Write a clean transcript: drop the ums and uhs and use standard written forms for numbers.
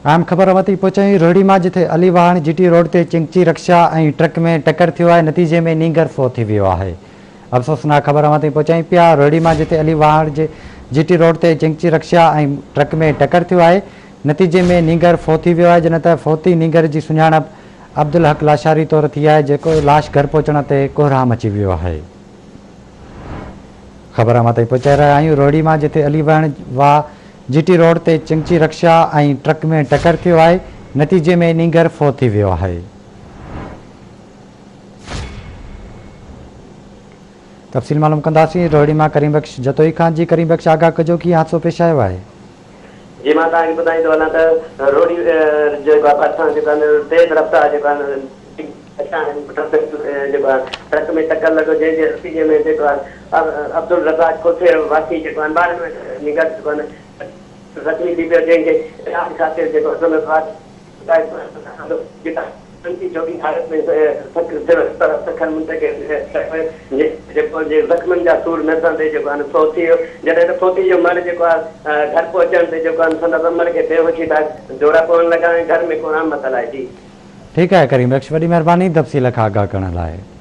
اهم خبر اوهان تائين پهچايون روهڙي مان جتي علي واهڻ جي ٽي روڊ تي چنگچي رڪشا ۽ ٽرڪ ۾ ٽڪر ٿيو آهي نتيجي ۾ نينگر فوت ٿي ويو آهي افسوسناڪ خبر اوهان تائين پهچايون پيا روهڙي مان جتي علي واهڻ جي جي ٽي روڊ تي چنگچي رڪشا ۽ ٽرڪ ۾ ٽڪر ٿيو آهي نتيجي ۾ نينگر فوت ٿي ويو آهي جڏهن ته فوتي نينگر جي سڃاڻپ عبدالحق لاشاري طور ٿي آهي جيڪو لاش گهر پهچڻ تي ڪهرام اچي ويو آهي. خبر اوهان تائين پهچائي رهيا آهيون روهڙي مان جتي علي وهڻ واهه جي ٽي روڊ تي چنگچي رڪشا ۽ ٽرڪ ۾ ٽڪر ٿيو آهي نتيجي ۾ نينگر فوت ٿي ويو آهي. تفصيل معلوم ڪنداسين روهڙي مان ڪريم بخش جتوئي کان جي ڪريم بخش آگاهه ڪجو ڪيئن حادثو پيش آيو آهي. جي مان توهان کي ٻڌائيندو هلان ته روهڙي جيڪو آهي ڀرسان جيڪو آهي تيز رفتار جيڪو آهي جيڪو آهي ٽرڪ ۾ ٽڪر لڳو جنهن جي نتيجي ۾ جيڪو آهي عبدالرزاق کوسي واسي جيڪو آهن 12 نينگر جيڪو آهن زخمي ٿي پيو جنهن کي علاج خاطر جيڪو جوڳي حالت ۾ سکر منتقل ڪيو جيڪو زخمن جا سور نه سهندي جيڪو آهي فوت ٿي ويو جڏهن ته فوتي جو مڙهه جيڪو آهي گهر پهچڻ تي جيڪو آهي سندس امڙ کي بيهوشي ٿا دورا پوڻ لڳا ۽ گهر ۾ ڪهرام متل آهي جي. ٺيڪ آهي ڪريم بخش وڏي مهرباني تفصيل کان آگاهه ڪرڻ لاء.